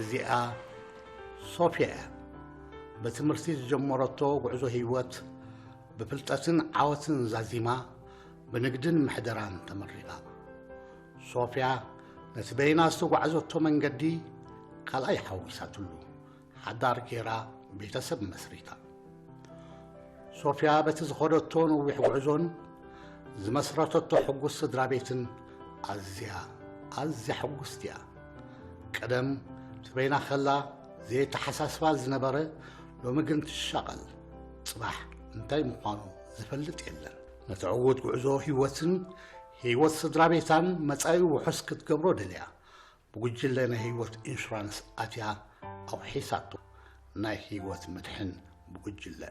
እዚኣ ሶፍያ እያ። ብትምህርቲ ዝጀመረቶ ጉዕዞ ህይወት ብፍልጠትን ዓወትን ዛዚማ ብንግድን ምሕደራን ተመሪቓ። ሶፍያ ነቲ በይና ዝተጓዕዘቶ መንገዲ ካልኣይ ሓዊሳትሉ። ሓዳር ገይራ ቤተሰብ መስሪታ። ሶፍያ በቲ ዝኸደቶ ነዊሕ ጉዕዞን ዝመስረተቶ ሕጉስ ስድራ ቤትን ኣዝያ ኣዝያ ሕጉስቲ እያ። ቀደም ትበይና ከላ ዘየተሓሳስባ ዝነበረ ሎሚ ግን ትሻቐል። ጽባሕ እንታይ ምዃኑ ዝፈልጥ የለን። ነቲ ዕዉት ጉዕዞ ህይወትን ህይወት ስድራ ቤታን መጻኢ ውሑስ ክትገብሮ ደልያ። ብጉጅለ ናይ ህይወት ኢንሹራንስ ኣትያ ኣውሒሳቶ። ናይ ህይወት መድሕን ብጉጅለ።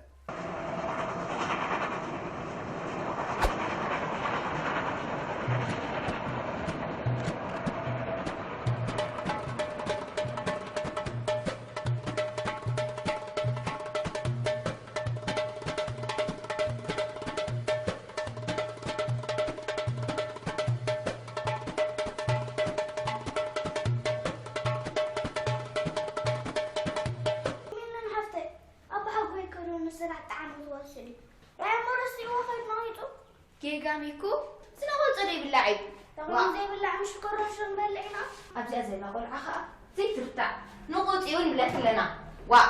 ሚለን ሓፍተይ፣ ኣባሓጎይ ከሎ ንስራሕ ጣዕሚ ዝወስድ እዩ። ራእሞ ረሲእዎ ከይዱ ነቒጹ። ጌጋ ሚኩ፣ እዚ ነቐጾ ዘይብላዕ እዩ። ነቕሎ ዘይብላዕ ምሽ ኮረሾ ንበልዕ ኢና። ኣብዚኣ ዘላ ቆልዓ ኸኣ ዘይትርታዕ። ንቑጽ እውን ንብለኪ ኣለና። ዋእ።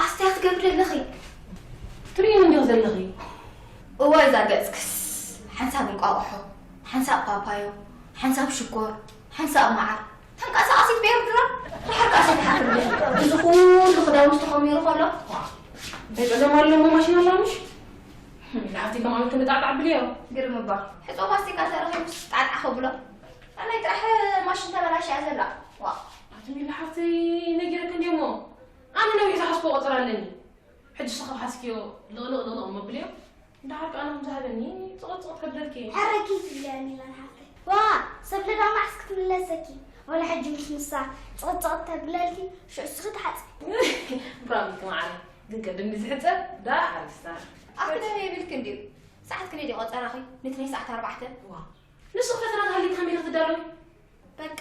ኣስታይ ክትገብሪ ኣለኺ? ትርእይኒ እንዲኺ ዘለኺ። እዋይ እዛ ገጽክስ። ሓንሳብ እንቋቑሖ፣ ሓንሳብ ፓፓዮ፣ ሓንሳብ ሽኮር፣ ሓንሳብ መዓር። ተንቀሳቐሲት ቤር ድሮ ድሓር ከኣ ሰፊሓ ትብሊ። እዚ ኩሉ ክዳውንቲ ተኾሚሩ ከሎ፣ እንታይ ጸገም ኣለዎ? ማሽን ኣላ ምሽ? ላብቲ ከም ኣመት ንጣዕጣዕ ብልዮ። ግርም እባ። ሕጾ ማስቲካ ተረኺቡስ ጣዕጣዕ ከብሎ። ኣናይ ጥራሕ ማሽን ተበላሽያ ዘላ። ዋእ። ኣቲ ሚላ ሓፍተይ ነጊረኪ እንድየ እሞ። ኣነ ነዊሕ ዝሓዝኮ ቆጸራ ኣለኒ። ሕጂ ስኻ ሓዝክዮ ልቕልቕ ልቕልቕ መብልዮ። እንዳ ዓርቃና ከም ዝሃበኒ ጽቕጽቕ ተብለልኪ። ሕረኪ ትብልያ ሚላን ሓፍተይ። ዋ፣ ሰብ ለዳ መዓስ ክትምለሰኪ? ወላ ሕጂ ምስ ንሳ ጽቕጽቕ ተብለልኪ፣ ሽዑ ስኺ ትሓጽቢ። ብራቪ ማዓረይ፣ ግን ቅድም ንዝሕጸብ ዳ ሓሪስታ። ኣቲ ደም የብልኪ እንድዩ። ሰዓት ክንደይ ድዩ ቆጸራኺ? ንትነይ ሰዓት ኣርባዕተ። ዋ፣ ንሱ ፈተና ተሃልዩ ካሜራ ትዳለዊ? በቃ፣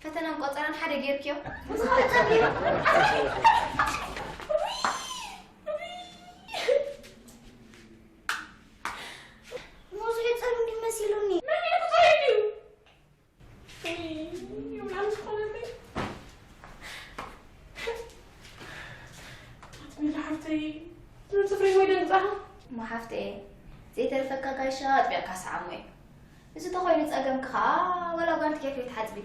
ፈተናን ቆጸራን ሓደ ጌርክዮ። ሙዙ ይጸሉ እንዲ መሲሉኒ። መን እዩ ክጸሉ እንድዩ? ሓፍተይ፣ ጽፍሪ ወይ ደንግጻኻ? እሞ ሓፍተይ፣ ዘይተርፈካ ጋሻ ኣጥቢቕካ ሰዓሞ እዩ። እዚ ተኾይኑ ጸገምኪ ኸኣ፣ ወላ ጓንቲ ኬፍ ትሓጽቢ።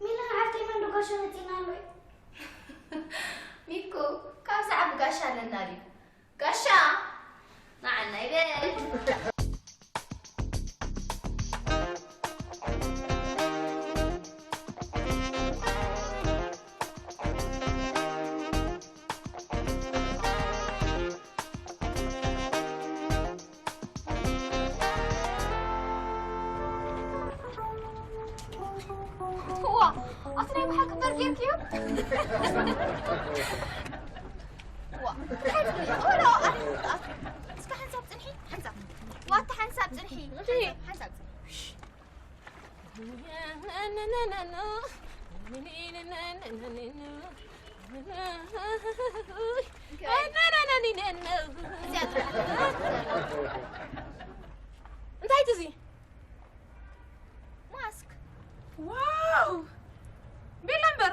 ሚለን ዓርከይ መን ዶ ጋሻ መጺና ኣሎ እዩ? ሚኩ፣ ካብ ሰዓቢ ጋሻ ኣለና ድዩ? ጋሻ፣ ንዓና ይበል። እዋ፣ ኣቲ ናይ ብሓቂ በር ጌርክዮ? ዋ፣ እንታይ ትብሊ? ኦ፣ ሎ፣ ኣነ ይውጣ። እስከ ሓንሳብ ጽንሒ፣ ሓንሳብ። ዋታ ሓንሳብ ጽንሒ። ሓንሳብ፣ ሓንሳብ ጽንሒ። እንታይ ትዚ? ማስክ። ዋው! ቤላ እምበር!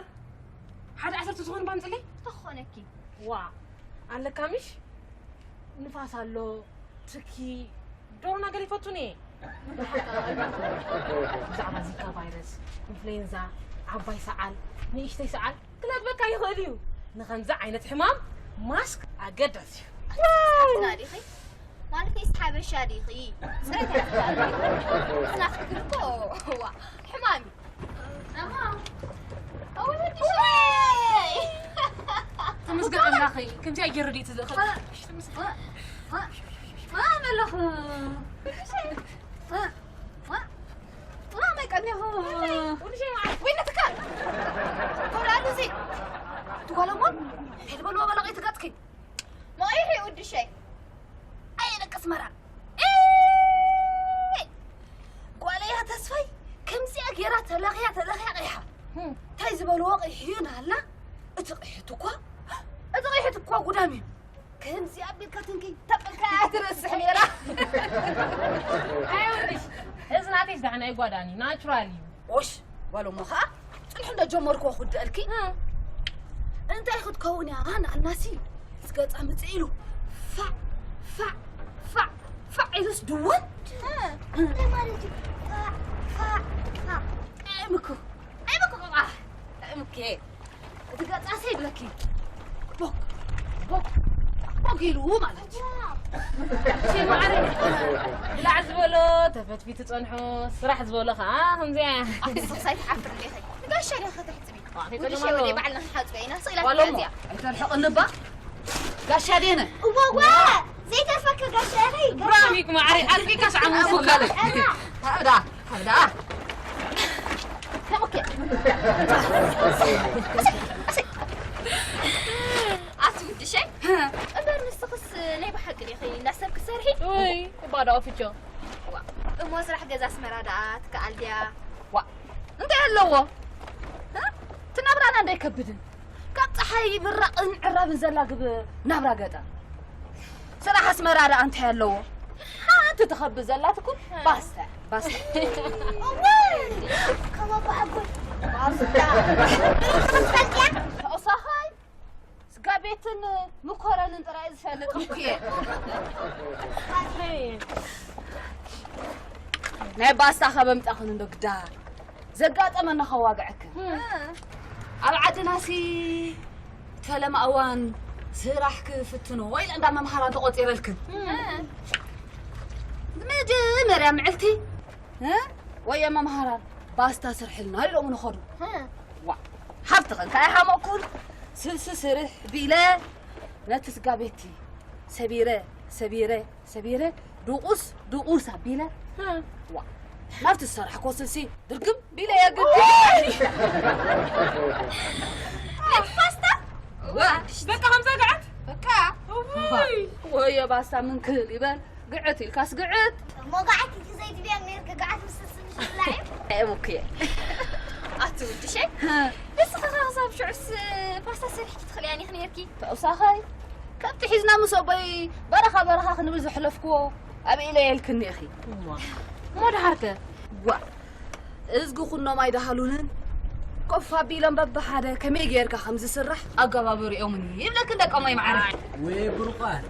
ሓደ ዓሰርተ ዝኾን ባንጽለይ? ተኾነኪ። ዋ! ኣለካ ምሽ? ንፋስ ኣሎ፣ ትኪ፣ ዶሮና ገለ ይፈቱን እየ። ብዛዕባ ዚካ ቫይረስ፣ ኢንፍሉዌንዛ፣ ዓባይ ሰዓል፣ ንእሽተይ ሰዓል ክነጥበካ ይኽእል እዩ። ንኸምዚ ዓይነት ሕማም ማስክ ኣገዳሲ እዩ። ሓፍትና ዲኺ? ማለት ስ ሓበሻ ዲኺ? ስራሕ እያ ትባል። ስራሕ ክትብል እኮ፣ ዋ፣ ሕማም እዩ። ኣማ፣ ኣወይ ወዲ ሸይ! ተመስገን ኣምላኸይ፣ ከምዚኣ ገይሩ ድዩ ትዘኽር? ዋ፣ ዋ፣ ዋ፣ መለኹ። ዋ፣ ዋ፣ ዋ፣ መቀኔኹ። ወዲ ሸይ፣ ወዲ ሸይ፣ መዓት። ወይ ነትካ። ኮራሉ ዚ። ትጓለሞ፣ ሄድ በልዎ በለቒ ትገጥኪ። መቒሒ ውድሸይ። ኣየ ደቂ ኣስመራ። ኤይ! ጓለያ ተስፋይ ከምዚኣ ገይራ ተለኽያ፣ ተለኽያ ቀይሓ። ህም። እንታይ ዝበልዎ ቀይሕዩ ናላ? እቲ ቀይሕት እኳ፣ እቲ ቀይሕት እኳ ጉዳም እዩ። ከምዚኣ ኣቢልካ ትንኪ፣ ተቕልካ እያ ትረስሕ ነይራ። ኣየ ውድሽ፣ እዚ ናተይስ ደሓን ኣይጓዳእን እዩ፣ ናቹራል እዩ። ኦሽ፣ ጓል እሞ ኸኣ ጽንሒ እንዶ ጀመርክዎ ክውድኣልኪ። እ። እንታይ ክትከውን እያ ናልናሲ ምስ ገጻ ምጽእ ኢሉ ፋዕ፣ ፋዕ፣ ፋዕ፣ ፋዕ ኢሉስ ድወል። እ፣ እንታይ ማለት እዩ? ፋዕ፣ ፋዕ፣ ፋዕ። ጥዕምኩ። ጥዕምኩ ቆቋሕ። ጥዕምኩ። እቲ ገጻሲ ይብለኪ። ቦክ፣ ቦክ፣ ቦክ ኢሉ ማለት እዩ። ዋው። እሺ፣ ማዕረ። ብላዕ ዝበሎ ተፈትፊቱ ጸንሖ፣ ስራሕ ዝበሎ ኸኣ ከምዚኣ። ኣቲ ስኽሳይ ትሓፍር እንዴ ኸይ? ንጋሻ ዲኻ ከተሕጽቢ? ኣቲ ውድሸ ጸገም ወደ ኣለዎ። ባዕልና ክንሓጽበ ኢና። ስቕ ኢላ ዋሎሞ፣ ትመጽያ። ኣይተርሕቕኒ እባ። ጋሻ ዴነ። እወ፣ እወ። ዘይተርፈካ ጋሻ ኢኺ። ብራሚክ ማዕረ፣ ኣልፊካ ሰዓሙ እኮ ካለ። ኣና። ሃብዳ፣ ሃብዳ። ኦኬ። ኣቲ ውድሸይ፣ እምበር ንስኽስ ናይ ብሓቂ ዲኺ እንዳ ሰብ ክትሰርሒ? ውይ፣ እባ ደኣ ፍቾ። ዋ፣ እሞ ስራሕ ገዛ ኣስመራ ደኣ ትከኣል ድያ? ዋ፣ እንታይ ኣለዎ? እ? እቲ ናብራና እንዶ ኣይከብድን? ካብ ጸሓይ ብራቕን ዕራብን ዘላግብ ናብራ ገጠር። ስራሕ ኣስመራ ደኣ እንታይ ኣለዎ? ሓንቲ ትኸብድ ዘላትኩም ባስታ፣ ባስታ። እወ! ከባቢ ኣጎል። ባስታ። ትፈልጥያ? ተወሳኻይ ስጋ ቤትን ምኮረንን ጥራይ ዝፈልጥ እኮ እየ። ናይ ባስታ ካብ ኣምጻኽን እንዶ ግዳ ዘጋጠመና ከዋግዐክን። ኣብ ዓድናሲ ፈለማ እዋን ስራሕ ክፍትኖ ወይ እንዳ መምሃራን ተቖጺረልክን። መጀመርያ ምዕልቲ፣ እ? ወየ መምሃራን ባስታ ስርሕልና ኢሎም ንኸዱ። ዋ፣ ሓብትኽን ከኣ ይሓመኩን ስልሲ ስርሕ ቢለ ነቲ ስጋ ቤቲ ሰቢረ፣ ሰቢረ፣ ሰቢረ፣ ድቑስ፣ ድቑስ ኣቢለ፣ ዋ፣ ናብቲ ዝሰራሕኮ ስልሲ ድርግም ቢለ የግዲ። ነቲ ፓስታ? ዋ፣ በቃ ከምዛ ገዓት? በቃ። እውይ። ወዮ ባስታ ምንክል ይበል፣ ግዕት ኢልካስ ግዕት። እሞ ገዓት ኢልኪ ዘይትብያ ነይርኪ፣ ገዓት ምስ ስልሲ ምሽ ዝብላዕ እዩ። ኣይ፣ እሙክየ። ኣቲ ውድሸይ፣ ንስኺ ኸ ክሳብ ሽዑስ ፓስታ ሰሪሕኪ ትኽእልያ ዲኺ ነይርኪ? ተውሳኸይ፣ ከብቲ ሒዝና ምስ ኣቦይ በረኻ በረኻ ክንብል ዘሕለፍክዎ ኣበይ ኢለ የልክኒ ኢኺ። እሞ፣ እሞ ደሓርከ? ዋ፣ እዝጊ ኩኖም ኣይደሃሉንን። ኮፍ ኣቢሎም በብሓደ ከመይ ጌርካ ከም ዝስራሕ ኣገባቡ ሪኦምኒ ይብለክን ደቀሞይ መዓረይ። ወይ ብሩኻት፣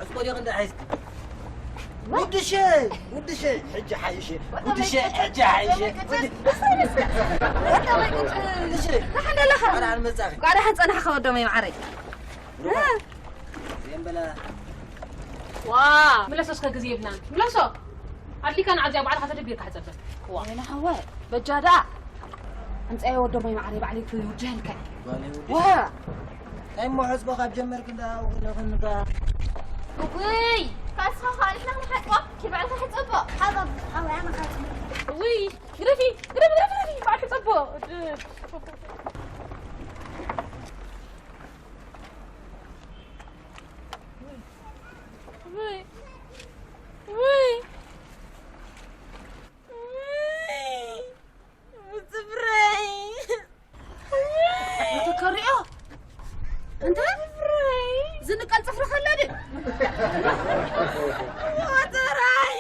ዕጽቆ ዲኺ እንዳ ሒዝኪ? ውድሸ፣ ውድሸ፣ ሕጂ ሓይሸ፣ ውድሸ፣ ሕጂ ሓይሸ። ውድሸ፣ ደሓን ደለኻ? ቃል ኣልመጻኺ። ቃል ደሓን ጸናሕካ ወዶመይ መዓረይ። ሩባ፣ እዚኦም በላ። ዋ፣ ምለሶ እስከ ግዜ የብልናን። ምለሶ። ኣድሊካ ንዓዚኣ ባዕልኻ ተደቢርካ ሕጸበ። ዋ። ወይና ሓወ፣ በጃ ደኣ። ኣምጻዮ ወዶመይ መዓረይ ባዕለይ ክውድሀልካ። ጓለይ ውድሸ። ዋ። እንታይ እሞ ሕጽቦ ካብ ጀመርክ እንዳ ኣውግለኽን እባ። ውይ፣ ካስኻ ኸኣ ንሕና ክንሓጽቦ፣ ኪድ ባዕልኻ ሕጸቦ። ሓባ፣ ሓወይ፣ ኣነ ካጽቦ። ውይ፣ ግደፊ፣ ግደፊ፣ ግደፊ፣ ግደፊ፣ ባዕልኪ ሕጸቦ። ውይ፣ ውይ፣ ውይ፣ ብጽፍረይ። ኣቲ ከሪኦ፣ እንተ ዝንቀል ጽፍሪ ከሎ ድዩ? ወተራይ።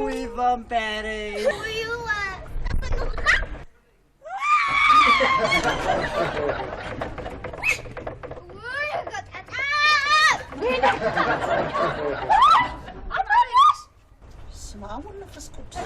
ውይ፣ ቫምፓየረይ። ውይ፣ ዋ። ውይ፣ ገጣጣ። ስመ ኣብ ወወልድ ወመንፈስ ቅዱስ።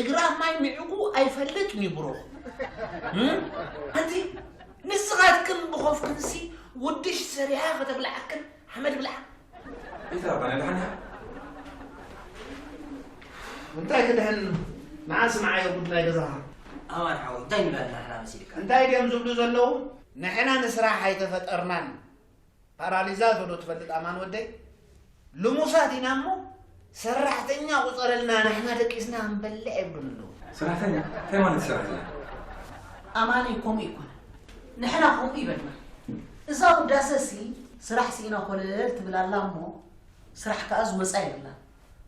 እግራ ማይ ምዕጉ ኣይፈልጥን እዩ ብሮ። እም? ኣንቲ ንስኻትክን ብኾፍክንሲ ውድሽ ሰሪሓ ከተብልዓክን ሓመድ ብልዓ። ይትረፈና ድሓን። እንታይ ክድሕን ንዓ ስምዓዮ ጉድ ናይ ገዛኻ። ኣማን ሓወይ እንታይ ንብላ ኣለና ንሕና መሲልካ? እንታይ ድዮም ዝብሉ ዘለዉ? ንሕና ንስራሕ ኣይተፈጠርናን። ፓራሊዛት ዶ ትፈልጥ ኣማን ወደይ? ልሙሳት ኢና እሞ ሰራሕተኛ ቁፀረልና ንሕና ደቂስና ክንበልዕ ይብሉን ኣለዉ። ሰራሕተኛ እንታይ ማለት ሰራሕተኛ? ኣማነይ ከምኡ ኣይኮነ ንሕና ከምኡ ይበልና። እዛ ውዳሰ ሲ ስራሕ ስኢና ኮለል ትብል ኣላ እሞ ስራሕ ከኣ ዝወፃ የብላን።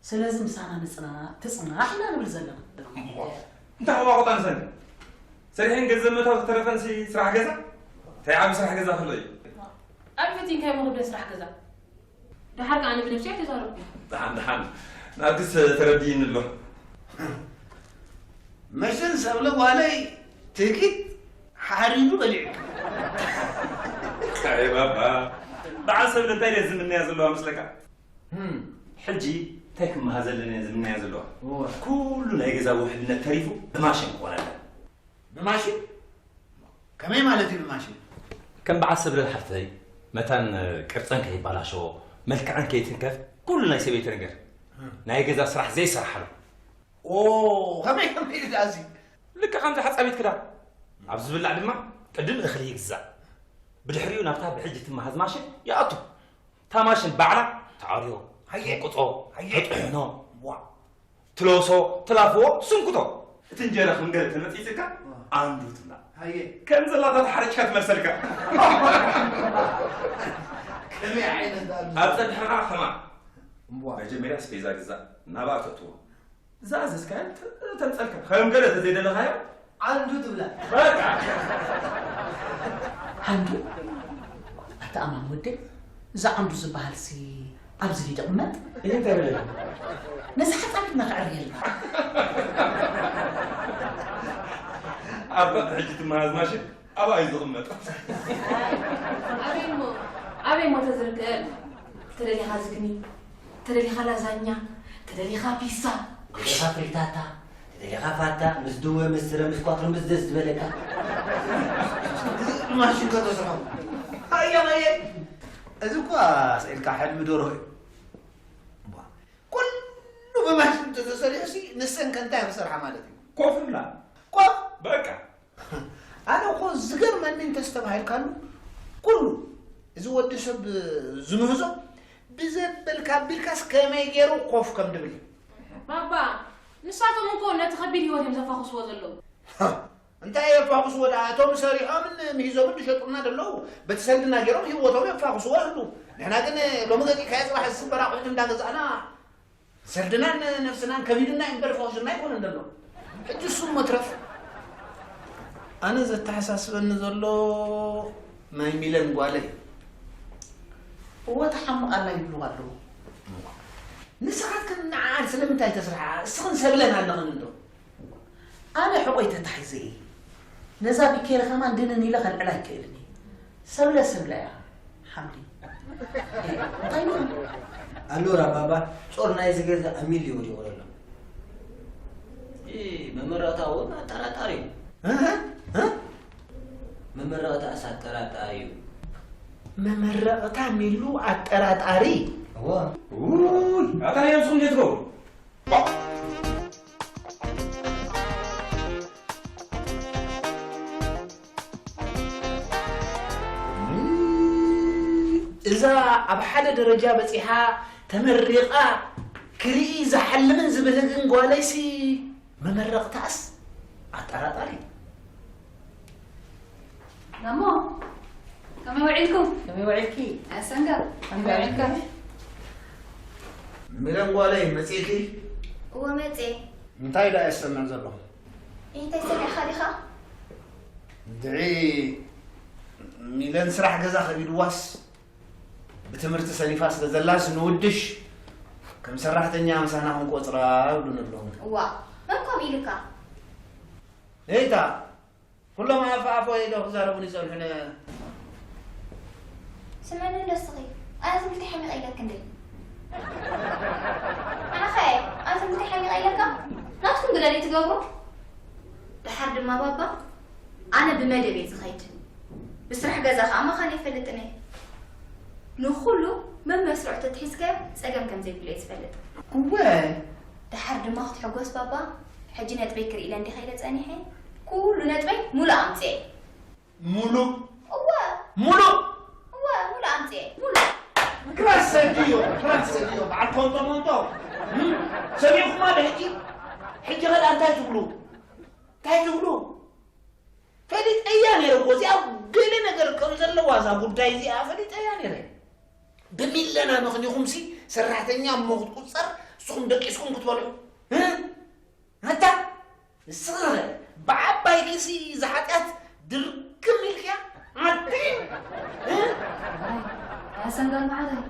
ስለዚ ምሳና ምፅና ትፅናሕ ኢና ንብል ዘለና። እንታይ ሓዋቆጣ ንሰኒ? ሰሪሐን ገንዘብ ምእታው ዝተረፈንሲ ስራሕ ገዛ? እንታይ ዓቢ ስራሕ ገዛ ክሎ እዩ? ኣቢ ፈቲንካዮ መኽብደ ስራሕ ገዛ ደሓር ከኣ ንብነብሲ ኣይተዛረብኩ። ደሓን ደሓን ናርክስ ተረዲእኒ ኣሎ። መሸን ሰብለ ጓለይ ትኪት ሓሪዱ በሊዑ። ኣይ ባባ በዓል ሰብል እንታይ ድየ ዝምነያ ዘለዋ መስለካ? ሕጂ እንታይ ክመሃዘለን እየ ዝምነያ ዘለዋ? ኩሉ ናይ ገዛ ውሕልነት ተሪፉ ብማሽን ክኾነለን። ብማሽን? ከመይ ማለት እዩ ብማሽን? ከም በዓል ሰብለ ሓፍተይ መታን ቅርፀን ከይባላሸዎ፣ መልክዐን ከይትንከፍ ኩሉ ናይ ሰበይቲ ነገር። ናይ ገዛ ስራሕ ዘይሰርሓሉ። ኦ፣ ከመይ ከመይ እዩ ደኣ እዚ? ልክዕ ከምዚ ሓፃቢት ክዳን። ኣብ ዝብላዕ ድማ ቅድም እኽሊ ይግዛእ። ብድሕሪኡ ናብታ ብሕጂ ትመሃዝ ማሽን ይኣቱ። እታ ማሽን ባዕላ ተዓርዮ፣ ሃየ። ትውቅጦ፣ ሃየ። ተጥሕኖ። ዋ። ትለውሶ፣ ትላፍዎ፣ ስንኩቶ። እቲ እንጀራ ከም ገለ ተመጺጽካ፣ ኣንዱ ትብላ። ሃየ። ከም ዘላታ ተሓሪጭካ ትመልሰልካ። ከመይ ዓይነት ኣንዱ? ኣብ ጸድሕኻ ከማ። እምቧ። መጀመርያ ኣስቤዛ ግዛእ፣ ናብኣ ተእትዎ። ዝኣዘዝካዮ ተ-፣ ተምጸልካ። ከም ገለ ተዘይደለኻዮ፣ ኣንዱ ትብላ። በቃ። ኣንዱ? ኣታ ኣማን ወደይ፣ እዚ ዓንዱ ዝበሃልሲ ኣብዚ ድዩ ዝቕመጥ? እየ እንታይ በለ? ነዚ ሓፃቢትና ከዕርየልና። ኣብዛ ሕጂ ትመሃዝ ማሽን ኣብኣ እዩ ዝቕመጥ። ኣበይ እሞ፣ ኣበይ እሞ ተዝርከብ? ተደሊኻ ዝግኒ፣ ተደሊኻ ላዛኛ፣ ተደሊኻ ፒሳ። ተደሊኻ ፍሪታታ፣ ተደሊኻ ፋታ፣ ምስ ድወ፣ ምስ ስረ፣ ምስ ኳትሮ፣ ምስ ደስ ዝበለካ። ማሽን ከተስርሖ። ኣየ፣ ኣየ። እዚ እኳ ስኢልካ ሕልሚ ደርሆ እዩ። ቧ። ኩሉ ብማሽን እንተተሰሪሑሲ ንሰን ከ እንታይ ክሰርሓ ማለት እዩ? ኮፍ ብላ። ኮፍ? በቃ። ኣነ እኮ ዝገርመኒ እንተስተባሂልካሉ፣ ኩሉ እዚ ወዲ ሰብ ዝምህዞ ብዘበልካ ኣቢልካስ ከመይ ገይሩ ኮፍ ከም ድብል እዩ። ባባ፣ ንሳቶም እኮ ነቲ ከቢድ ህይወት እዮም ዘፋኹስዎ ዘለዉ። ሃ፣ እንታይ የፋኹስዎ ደኣ? እቶም ሰሪሖምን ምሂዞምን ዝሸጡልና ዘለዉ በቲ ሰልድና ገይሮም ህይወቶም የፋኹስዎ ኣለዉ። ንሕና ግን ሎሚ ገዚእካዮ ጽባሕ ዝስበር ኣቑሑት እንዳገዛእና ሰልድናን ነፍስናን ከቢድና እዩ እምበር ፈኹስና ኣይኮነን ዘሎ። ሕጂ እሱ መትረፍ። ኣነ ዘተሓሳስበኒ ዘሎ ናይ ሚለን ጓለይ። እወ፣ ተሓምቕ ኣላ ይብሉ ኣለዉ። ንስኻትክን ንዓኣን ስለምንታይ ተስርሓ? እስኽን ሰብለን ኣለኽን እንዶ? ኣነ ሕቖይ ተታሒዘ እየ። ነዛ ቢኬሪ ከማን ድንን ኢለ ከልዕላ ኣይክእልን እየ። ሰብለ ሰብለ እያ፣ ሓምሊ። እንታይ ነው? ኣሉላ ባባ፣ ጾር ናይ ዝገዛ ኣሚል እዩ ወዲቑ ዘሎ። ኢ፣ መመረቕታ እውን ኣጠራጣሪ እዩ። እህ? እህ? መመረቕታስ ኣጠራጣሪ እዩ። መመረቕታ ሚሉ ኣጠራጣሪ? እወ። ውይ፣ ኣታ ናይ ኣምስኹም ጀትሮ። እዛ ኣብ ሓደ ደረጃ በጺሓ ተመሪቓ ክርኢ ዝሓልምን ዝብህግን ጓለይሲ መመረቕታስ ኣጠራጣሪ። ናሞ፣ ከመይ ውዒልኩም? ከመይ ውዒልኪ? ኣሰንጋ፣ ከመይ ውዒልካ? ሚለን ጓለይ መጺእኪ? እወ መጺኤ። እንታይ ደኣ የሰምዕ ዘለኹ? እንታይ ሰሚዕካ ዲኻ? እንድዒ ሚለን ስራሕ ገዛ ከቢድዋስ ብትምህርቲ ሰኒፋ ስለ ዘላስ ንውድሽ ከም ሰራሕተኛ ምሳና ክንቆጽራ ይብሉኒ ኣለዉ። እዋ፣ መን ከምኡ ኢሉካ? ነይታ፣ ኩሎም ኣፍ ኣፎ ኢሎ ክዛረቡኒ ይጸንሑኒ። ስመኒ እንዶ እስኺ፣ ኣነ ትምህርቲ ሓሚቐ ኢለክ እንዴ? ኣነ ኸ፣ ኣነ ትምህርቲ ሓሚቐ ኢለካ? ናትኩም ግደል ትገብሩ። ደሓር ድማ ባባ፣ ኣነ ብመደብ እየ ዝኸይድ። ብስራሕ ገዛ ኸኣ መኻን ኣይፈልጥን እየ። ንኹሉ መመስርዑ ተትሒዝካዮ ጸገም ከም ዘይብሉ እየ ዝፈልጥ። እወ። ደሓር ድማ ክትሕጎስ ባባ፣ ሕጂ ነጥበይ ክርኢ ኢለ እንዲኸ ኢለ ጸኒሐ፣ ኩሉ ነጥበይ ሙሉእ ኣምጽኤ። ሙሉእ? እወ። ሙሉእ? እወ፣ ሙሉእ ኣምጽኤ። ሙሉእ። ክላስ ሰድዮ፣ ክላስ ሰድዮ፣ በዓል ኮንቶ ሞንቶ። እም? ሰሚዕኹማ ዶ ሕጂ? ሕጂ ኸ እንታይ ትብሉ? እንታይ ትብሉ? ፈሊጠያ ነይረ እኮ፣ እዚኣ ገለ ነገር ከም ዘለዋ እዛ ጉዳይ እዚኣ ፈሊጠያ ነይረ። ብሚለና ምኽኒኹምሲ ሰራሕተኛ እሞ ክትቁጸር፣ ንስኹም ደቂስኩም ክትበልዑ። እ? ኣታ፣ ንስኺ ኸ ብዓባይኪሲ እዛ ሓጢኣት ድርግም ኢልክያ? ኣቲ! እ? ኣሰንጋል መዓረይ፣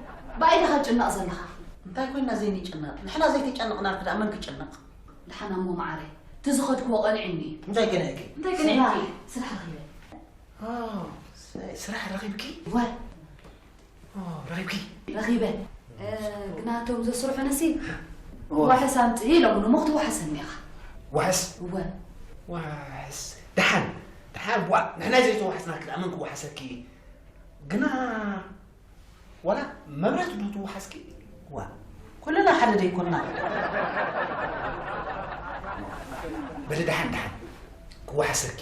ብኣይ ዲኻ ትጭነቕ ዘለኻ? እንታይ ኮይና ዘይንጭነቕ? ንሕና ዘይተጨነቕናልኪ ደኣ መን ክጭነቕ? ደሓን እሞ መዓረይ፣ እቲ ዝኸድክዎ ቀኒዑኒ እዩ። እንታይ ቀኒዕኪ? እንታይ ቀኒዕኪ? ስራሕ፣ ስራሕ ረኺበ። ኦ፣ ስ-፣ ስራሕ ረኺብኪ? እወ። ረኺብኪ? ረኺበ። ግና እቶም ዘስርሑንሲ ዋሕስ ኣምፅእ ኢሎም እሞ ክትዋሕሰኒ ኢኻ። ዋሕስ? እወ። ዋሕስ ደሓን ደሓን ቧ ንሕና ዘይተዋሕስና ክኣ መን ክዋሕሰኪ? ግና ዋላ መብራት ዶ ትዋሓስኪ? ዋ ኩልና ሓደ ዶ ይኮንና? በሊ ደሓን ደሓን ክዋሕሰኪ።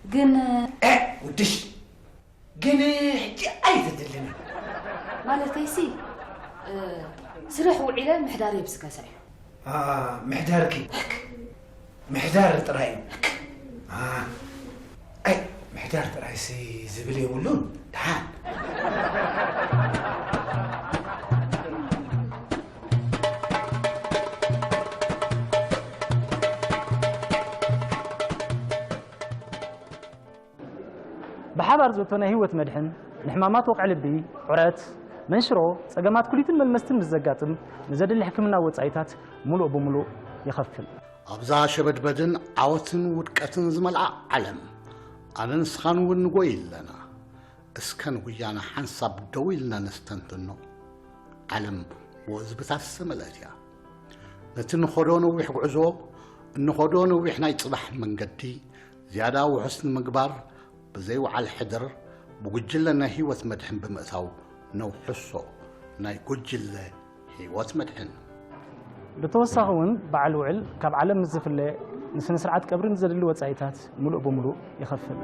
ግን እ ውድሽ ግን ሕጂ ኣይተድልና። ማለተይሲ ስራሕ ውዒለ ምሕዳር የብስካ ሰሪሑ። ምሕዳርኪ ምሕዳር ጥራይ እዩ። ኣይ ምሕዳር ጥራይሲ ዝብል የብሉን። ደሓን ብሓባር ዘእቶ ናይ ህይወት መድሕን ንሕማማት ወቕዒ ልቢ፣ ዑረት፣ መንሽሮ፣ ጸገማት ኩሊትን መልመስትን ምስ ዘጋጥም ንዘድሊ ሕክምና ወጻኢታት ሙሉእ ብሙሉእ ይኸፍል። ኣብዛ ሸበድበድን ዓወትን ውድቀትን ዝመልኣ ዓለም ኣነ ንስኻን እውን ንጎይ ኣለና። እስከ ንጉያና ሓንሳብ ደው ኢልና ነስተንትኖ። ዓለም ብወዝብታት ዝተመልአት እያ። ነቲ ንኸዶ ነዊሕ ጉዕዞ እንኸዶ ነዊሕ ናይ ጽባሕ መንገዲ ዝያዳ ውሑስ ንምግባር ብዘይውዓል ሕድር ብጉጅለ ናይ ህይወት መድሕን ብምእታው ነውሕሶ። ናይ ጉጅለ ህይወት መድሕን። ብተወሳኺ እውን በዓል ውዕል ካብ ዓለም ምስ ዝፍለ ንስነ ስርዓት ቀብሪ ንዘድሊ ወፃኢታት ሙሉእ ብሙሉእ ይኸፍል።